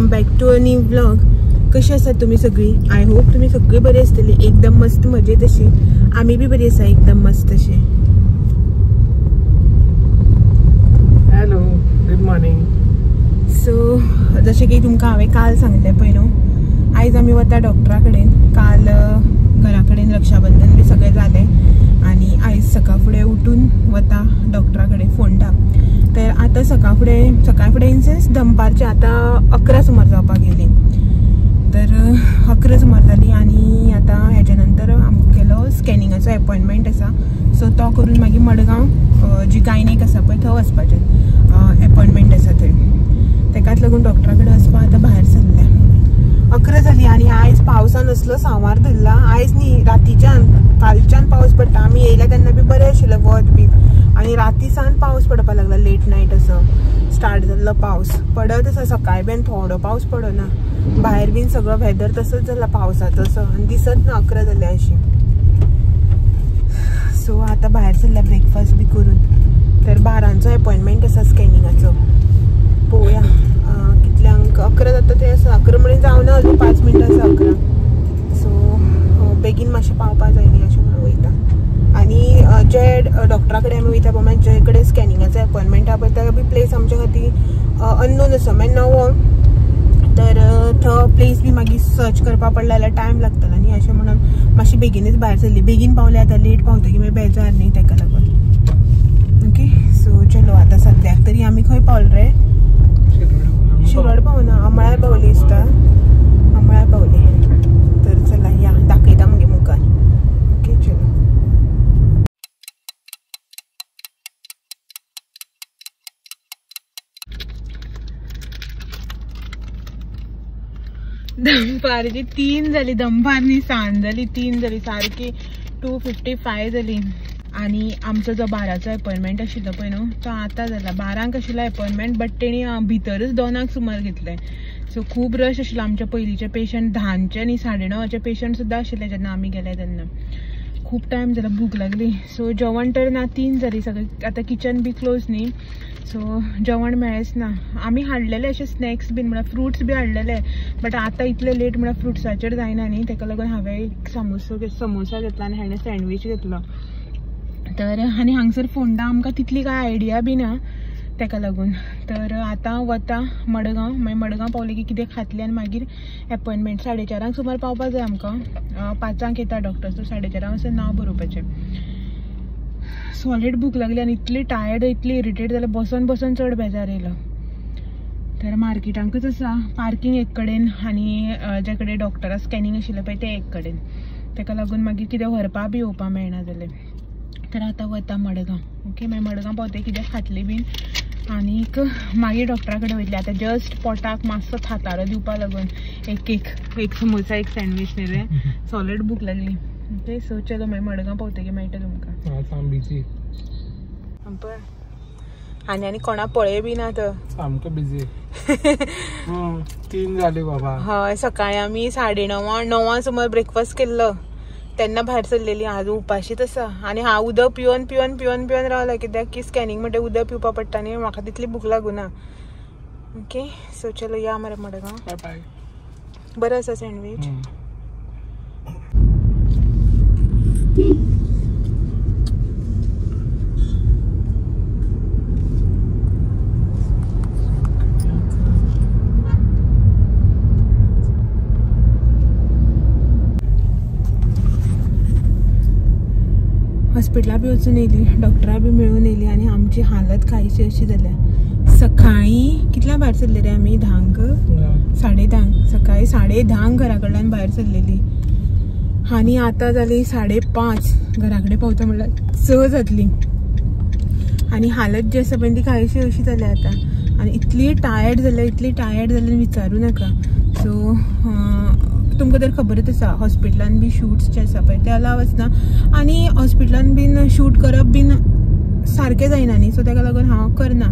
Welcome back to a new vlog. कशी आसात तुम्ही सगळी? I hope तुम्ही सगळी बरी असतली, एकदम मस्त मजेत अशी. आम्ही बी बरी आसा, एकदम मस्त अशी. Hello, good morning. सो जशें की तुमकां हांवें काल सांगलें पळय न्हू, आयज आमी वता डॉक्टरा कडेन. काल घरा कडेन रक्षाबंधन बी सगळें जालें आनी आयज सकाळ फुडें उठून वता डॉक्टरा कडेन फोंडा. तर आतां सकाळ फुडें इन सेन्स दनपारचें आतां 11 सुमार जावपाक गेली. तर 11 सुमार जाली आनी आतां हेच्या नंतर आमगेलो स्कॅनिंगाचो एपॉयंटमेंट आसा. सो तो करून मागीर मडगांव जी गायनेक आसा पळय थंय वचपाचें एपॉयंटमेंट आसा थंय. तेकाच लागून डॉक्टरा कडेन वचपाक आतां भायर सरल्या. 11 जाली आनी आयज पावसान असलो सांवार धरला. आयज न्ही, रातीच्यान कालच्यान पावस पडटा. आमी येयल्या तेन्ना बी बरें आशिल्लें वत बी, आनी राती सान पावस पडपाक लागला. लेट नायट असो स्टार्ट जाल्लो पावस पडत आसा. सकाळी बीन थोडो पावस पडना, भायर बीन सगळो वेदर तसोच जाला पावसाचो असो, आनी दिसत ना 11 जाल्या अशी. सो आतां भायर सरल्या ब्रेकफास्ट बी करून. तर 12 एपॉयंटमेंट आसा स्कॅनिंगाचो. पळोवया कितल्यांक 11 जाता ते आसा. 11 म्हणून जावना, अजून 5 मिनटां आसा 11. सो बेगीन मातशें पावपा जाय न्ही अशें म्हणून वयता. आनी जे डॉक्टरा कडेन आमी वयता पळय, जे कडेन स्कॅनिंगाचो एपॉयंटमेंट आहा पळय, तो बी प्लेस आमच्या खातीर अननोन आसा, मागीर नवो. तर थंय प्लेस बी मागीर सर्च करपा पडला जाल्यार टायम लागतलो न्ही, अशें म्हणून मातशी बेगीनच भायर सरली. बेगीन पावले आतां, लेट पावतकीर मागीर बेजार न्ही, तेका लागून. ओके, सो चलो आतां सद्याक तरी आमी खंय पावले रे? शिरोड पावना, अमळाय पावली दिसता, अमळाय पावली. तर चला या, दाखयता मागीर मुखार. ओके चलो. दनपारची 3 जाली, दनपार न्ही सांज जाली, 3 जाली सारकी, 2:55 जाली. आनी आमचो जो 12चो एपॉयंटमेंट आशिल्लो पळय न्हू, तो आतां जाला. 12 आशिल्लो एपॉयंटमेंट, बट तेणी भितरच 2 सुमार घेतले. सो खूब रश आशिल्लो. आमच्या पयलींचे पेशंट 10चे आनी 9:30चे पेशंट सुद्दां आशिल्ले जेन्ना आमी गेले तेन्ना. खूब टायम जाला, भूक लागली. सो जेवण तर ना, 3 जाली सगळें. आतां किचन बी क्लोज न्ही, सो जेवण मेळ्ळेंच ना. आमी हाडलेले अशे स्नॅक्स बीन, म्हळ्यार फ्रुट्स बी हाडलेले, बट आतां इतले लेट म्हळ्यार फ्रुट्साचेर जायना न्ही, तेका लागून हांवें एक समोसा घेतला आनी हाणें सँडवीच घेतलो. तर आनी हांगसर फोंडा आमकां तितली कांय आयडिया बी ना, तेका लागून. तर आतां वता मडगांव. मागीर मडगांव पावले की कितें खातलें आनी मागीर एपॉयंटमेंट 4:30 सुमार पावपा जाय आमकां. 5 येता डॉक्टर, सो 4:30 वचून नांव बरोवपाचें. सॉलीड भूक लागली आनी इतली टायर्ड, इतली इरिटेट जालें, बसोन बसोन चड बेजार येयलो. तर मार्केटांकूच आसा पार्कींग एक कडेन आनी जे कडेन डॉक्टरा स्कॅनिंग आशिल्लें पळय तें एक कडेन, तेका लागून मागीर कितें व्हरपा बी येवपा मेळना जालें. तर आतां वता मडगांव. ओके, मागीर मडगांव पावतकीर कितें खातलें बीन आनीक मागीर डॉक्टरा कडेन वयतलें. आतां जस्ट पोटाक मातसो थातारो दिवपा लागून एक एक समोसा एक सँडवीच न्ही रे, सॉलीड भूक लागली. ओके, सो चलो मागीर मडगांव पावतकीर मेळटा तुमकां. बिजी पळय आनी आनी कोणा पळय बी ना तर सामको बिजी. 3 जाली बाबा. हय, सकाळी आमी 9:30 9 सुमार ब्रेकफास्ट केल्लो तेन्ना भायर सरलेली. आज उपाशीच आसा आनी हांव उदक पिवन पिवन पिवन पिवन रावला, कित्याक की स्कॅनिंग म्हणटा उदक पिवपा पडटा न्ही, म्हाका तितली भूक लागूना. ओके, सो चलो या मरे मडगांव. बाय बाय. बरें आसा सँडवीच. हॉस्पिटला बी वचून येयली, डॉक्टरा बी मेळून येयली आनी आमची हालत कांयशी अशी जाल्या. सकाळी कितल्या भायर सरले रे आमी? 10, 10:30. सकाळी 10:30 घरा कडल्यान भायर सरलेली आनी आतां जाली 5:30. घरा कडेन पावता म्हणल्यार 6 जातली. आनी हालत जी आसा पळय ती कांयशी अशी जाल्या आतां. आनी इतली टायर्ड जाल्या, इतली टायर्ड जाल्या विचारूं नाका. सो तुमकां तर खबरच आसा हॉस्पिटलान बी शूट्स जे आसा पळय ते अलाव आसना आनी हॉस्पिटलान बीन शूट करप बीन सारकें जायना न्ही, सो तेका लागून हांव करना.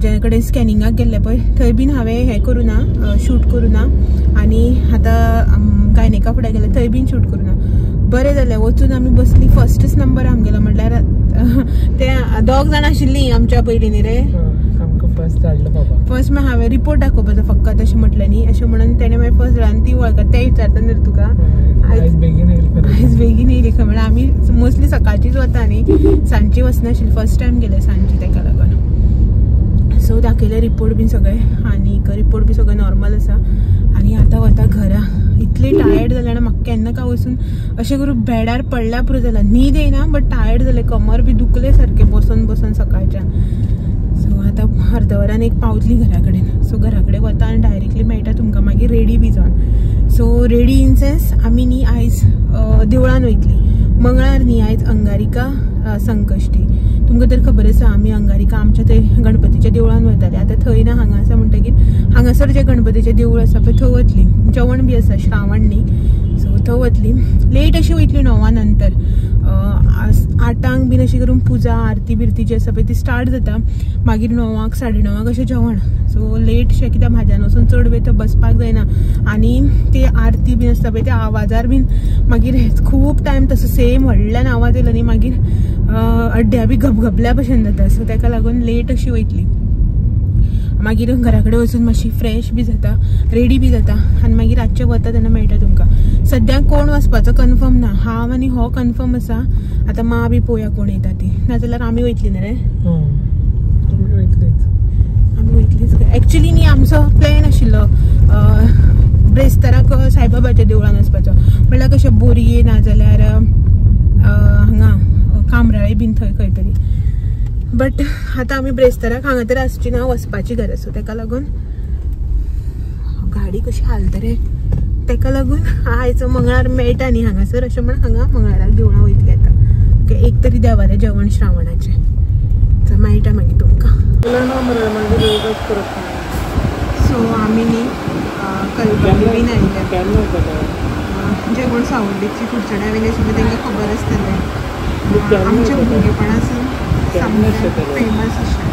जे कडेन स्कॅनिंगाक गेल्लें पळय थंय बीन हांवें हें करूं ना, शूट करूं ना. आनी आतां गायनेका फुडें गेलें थंय बीन शूट करूं ना. बरें जालें वचून आमी बसली. फर्स्टच नंबर आमगेलो, म्हणल्यार ते 2 जाण आशिल्लीं आमच्या पयलीं न्ही रे, फर्स्ट धाडलो बाबा. फर्स्ट मागीर हांवें रिपोर्ट दाखोवपाचो फक्त अशें म्हटलें न्ही, अशें म्हणून तेणें मागीर फर्स्ट धाडला. आनी ती वळखता, तें विचारता न्ही तुका आयज बेगीन येयली. आयज बेगीन येयली खंय म्हळ्यार आमी मोस्टली सकाळचीच वता न्ही, सांजची वचनाशिल्ली. फर्स्ट टायम गेले सांजची तेका लागून. सो दाखयले रिपोर्ट बीन सगळे आनीक रिपोर्ट बी सगळे नॉर्मल आसा. आनी आतां वता घरा. इतली टायर्ड जालें आनी म्हाका केन्ना काय वचून अशें करून बेडार पडल्या पुरो जाला. न्हीद येयना बट टायर्ड जालें, कमर बी दुखले सारकें बसून बसून सकाळच्या. सो आतां अर्द वरान एक पावतली घरा कडेन. सो घरा कडेन वता आनी डायरेक्टली मेळटा तुमकां मागीर रेडी बी जावन. सो रेडी इन सेन्स आमी न्ही आयज देवळान वयतली. मंगळार न्ही आयज अंगारिका संकश्टी. तुमकां तर खबर आसा आमी अंगारिका आमच्या थंय गणपतीच्या देवळान वयताले. आतां थंय ना, हांगा आसा म्हणटकीर हांगासर जें गणपतीचें देवूळ आसा पळय थंय वतली. जेवण बी आसा श्रावण न्ही, सो थंय वतली. लेट अशी वयतली 9 नंतर 8 बीन अशी करून पुजा आरती बिरती जी आसा पळय ती स्टार्ट जाता. मागीर 9 9:30 अशें जेवण. सो लेटशें कित्याक म्हाज्यान वचून चड वेळ थंय बसपाक जायना. आनी ती आरती बीन आसता पळय त्या आवाजार बीन मागीर खूब टायम तसो सेम व्हडल्यान आवाज येयलो न्ही मागीर अड्ड्या बी घपघपल्या भशेन जाता. सो ताका लागून लेट अशी वयतली. मागीर घरा कडेन वचून मातशी फ्रेश बी जाता, रेडी बी जाता आनी मागीर रातचें वता तेन्ना मेळटा तुमकां. सद्याक कोण वचपाचो कन्फर्म ना, हांव आनी हो कन्फर्म आसा. आतां मां बी पळोवया कोण येता ती, नाजाल्यार आमी वयतली न्ही रे. आमी वयतलीच. एक्चुली न्ही आमचो प्लॅन आशिल्लो ब्रेस्ताराक साईबाबाच्या देवळान वचपाचो, म्हणल्यार कशें बोरये नाजाल्यार हांगा कामराळे बीन थंय खंय तरी. बट आतां आमी ब्रेस्ताराक हांगा तर आसची ना वचपाची गरज. सो तेका लागून गाडी कशी हालता रे, तेका लागून आयज मंगळार मेळटा न्ही हांगासर, अशें म्हण हांगा मंगळाराक देवळां वयतली आतां. ओके, एक तरी देवालें जेवण श्रावणाचें सो मेळटा मागीर तुमकां. सो आमी न्ही कलबली बीन आयल्या. जे कोण सावड्डेची कुडचड्या वयले आशिल्ले तांकां खबर आसतलें आमच्या भुरगेपणासून सामकें फेमस अशें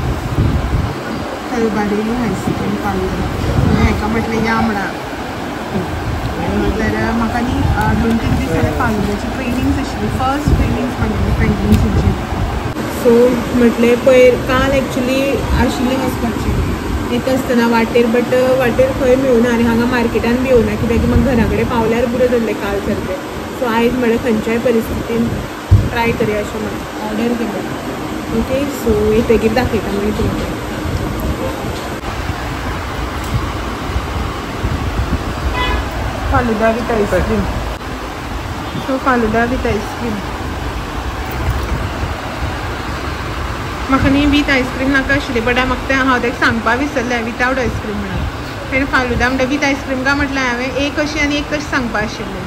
कलबारेली आयस्क्रीम पार्लर. हेका म्हटलें या म्हणा. तर म्हाका न्ही 2-3 दीस जाले पार्लराची ट्रेनिंग्स आशिल्ली, फर्स्ट ट्रेनिंग्स म्हागेली प्रेग्नन्सीची. सो म्हटलें पयर काल एक्चुली आशिल्ली वचपाची येता आसतना वाटेर, बट वाटेर खंय मेळुना आनी हांगा मार्केटान बी येवना कित्याक म्हाका घरा कडेन पावल्यार पुरो जाल्लें काल सारकें. सो आयज म्हळ्यार खंयच्याय परिस्थितीन ट्राय करया अशें म्हणून ऑर्डर केलें. ओके, सो येतकीर दाखयता मागीर तुमकां. Falooda with ice cream. So falooda with ice cream. म्हाका न्ही वीथ आयस्क्रीम नाका आशिल्ली, बट म्हाका तें हांव ताका सांगपा विसरलें विदावट आयस्क्रीम म्हणून. तेणें फालुदा म्हणटा वीथ आयस्क्रीम काय म्हटलें हांवें, एक अशी आनी एक तशें सांगपा आशिल्लें.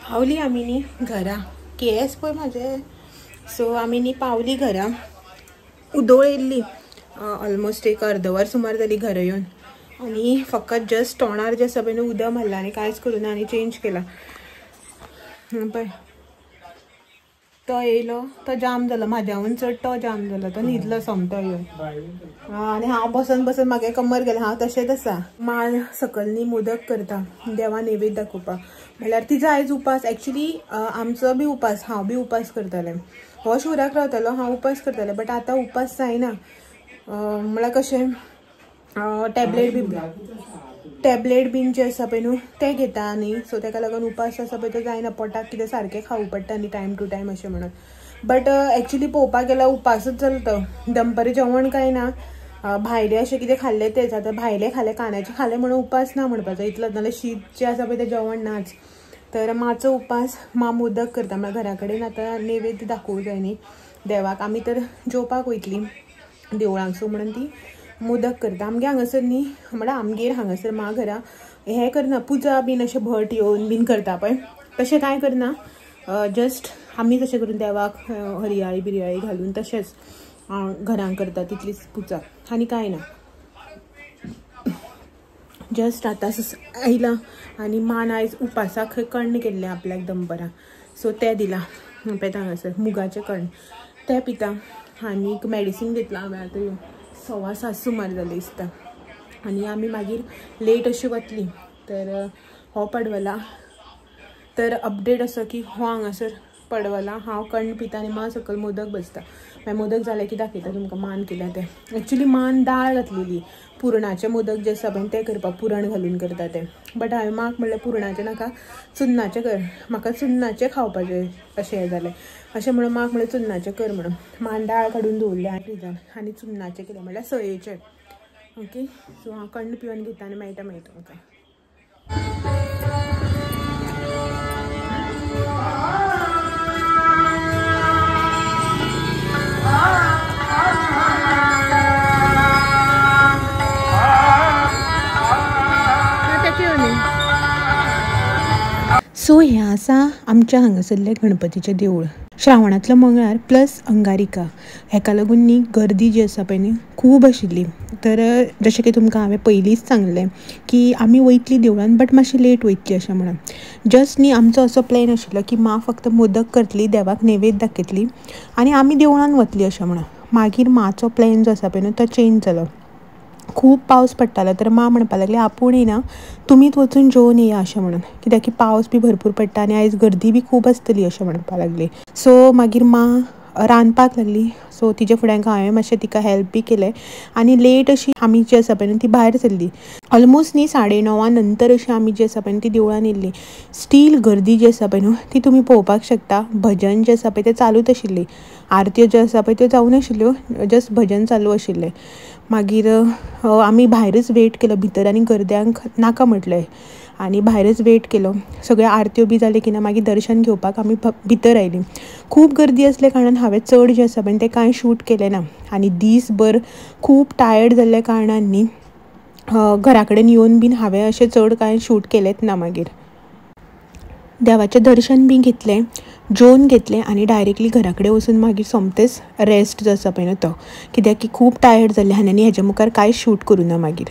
पावली आमी न्ही घरा, केस पळय म्हाजे. सो आमी न्ही पावली घरा, उदोळ येयल्ली ऑलमोस्ट एक अर्द वर सुमार जाली घरा येवन. आनी फकत जस्ट तोंडार जें आसा पळय न्हू उदक मारलां आनी कांयच करूं ना आनी चेंज केला. पळय तो येयलो तो जाम जालो, म्हाज्याहून चड तो जाम जालो, तो न्हिदलो सोमतो येवन. आनी हांव बसून बसून म्हागे कमर गेलें, हांव तशेंच आसा. माल सकयल न्ही मोदक करता देवा नैवेद्य दाखोवपाक, म्हणल्यार तिजो आयज उपास. एक्चुली आमचो बी उपास, हांव बी उपास करतालें. हो शिवराक रावतालो, हांव उपास करतालें, बट आतां उपास जायना. म्हणल्यार कशें टॅबलेट बीन जे आसा पळय न्हू ते घेता न्ही, सो ताका लागून उपास आसा पळय तो जायना. पोटाक कितें सारकें खावूं पडटा न्ही टायम टू टायम अशें म्हणून. बट एक्चुली पळोवपाक गेल्यार उपासूच जालो तो. दनपारी जेवण कांय ना, भायलें अशें कितें खाल्लें तेंच. आतां भायलें खालें, कांद्याचें खालें म्हणून उपास ना म्हणपाचो इतलो, नाल्यार शीत जें आसा पळय तें जेवण नाच. तर माचो उपास, मां मोदक करता. म्हळ्यार घरा कडेन आतां नैवेद्य दाखोवंक जाय न्ही देवाक, आमी तर जेवपाक वयतली देवळांक, सो म्हणून ती मोदक करता. आमगे हांगासर न्ही, म्हळ्यार आमगेर हांगासर मा घरा हें करना, पुजा बीन अशें भट येवन बीन करता पळय तशें कांय करना. जस्ट आमी तशें करून देवाक हरयाळी बिरयाळी घालून तशेंच घरान करता तितलीच पुजा आनी कांय ना. जस्ट आतां आयलां आनी मान आयज उपासाक कण्ण केल्लें आपल्याक दनपरां, सो तें दिलां पळयता हांगासर मुगाचें कण्ण तें पिता. आनीक मेडिसीन घेतलां हांवें आतां येवन 7:15 सुमार जालें दिसता. आनी आमी मागीर लेट अशी वतली. तर हो पडवला तर अपडेट असो की हो हांगासर पडवलां हांव कण्ण पिता आनी मां सकयल मोदक बसता. मागीर मोदक जाले की दाखयता तुमकां मान केल्या तें. एक्चुली मान दाळ घातलेली, पुरणाचे मोदक जे आसा पळय ते करपाक, पुरण घालून करता ते. बट हांवें माक म्हणलें पुरणाचें नाका, चुन्नाचें कर, म्हाका चुन्नाचें खावपाचें अशें हें जालें. अशें म्हणून माक म्हणलें चुन्नाचें कर म्हणून. मान दाळ काडून दवरली फ्रिजान आनी चुन्नाचें केलें, म्हणल्यार सयेचें. ओके, सो हांव कण्ण पिवन घेता आनी मेळटा मागीर तुमकां. सो हें आसा आमच्या हांगासरलें गणपतीचें देवूळ. श्रावणांतलो मंगळार प्लस अंगारिका हेका लागून न्ही गर्दी जी आसा पळय न्ही खूब आशिल्ली. तर जशें की तुमकां हांवें पयलींच सांगलें की आमी वयतली देवळान बट मातशी लेट वयतली अशें म्हणून. जस्ट न्ही आमचो असो प्लॅन आशिल्लो की मां फक्त मोदक करतली, देवाक नैवेद्य दाखयतली आनी आमी देवळान वतली अशें म्हणून. मागीर माचो प्लॅन जो आसा पळय न्हू तो चेंज जालो. खूब पावस पडटालो तर मां म्हणपाक लागली आपूण येना, तुमीच वचून जेवन येया अशें म्हणून, कित्याक की पावस बी भरपूर पडटा आनी आयज गर्दी बी खूब आसतली अशें म्हणपाक लागली. सो मागीर मां रांदपाक लागली. सो तिजे फुड्यांक हांवें मातशें तिका हेल्प बी केलें आनी लेट अशी आमी जी आसा पळय ती भायर सरली. ऑलमोस्ट न्ही 9:30 नंतर अशी आमी जी आसा पळय ती देवळान येयल्ली. स्टील गर्दी जी आसा पळय न्हू ती तुमी पळोवपाक शकता. भजन जें आसा पळय तें चालूच आशिल्ली, आरत्यो ज्यो आसा पळय त्यो जावनाशिल्ल्यो, जस्ट भजन चालू आशिल्लें. मागीर आमी भायरच वेट केलो भितर आनी गर्द्यांक नाका म्हटलें आनी भायरच वेट केलो. सगळ्यो आरत्यो बी जाल्यो की ना मागीर दर्शन घेवपाक आमी भितर आयलीं. खूब गर्दी आसल्या कारणान हांवें चड जें आसा पळय तें कांय शूट केलें ना आनी दीसभर खूब टायर्ड जाल्ल्या कारणान न्ही घरा कडेन येवन बीन हांवें अशें चड कांय शूट केलेंच ना. मागीर देवाचें दर्शन बी घेतलें, जेवन घेतलें आनी डायरेक्टली घरा कडेन वचून मागीर सोमतेच रेस्ट जो आसा पळय न्हू तो, कित्याक की खूब टायर्ड जाल्लें आनी हेज्या मुखार कांय शूट करूं ना मागीर.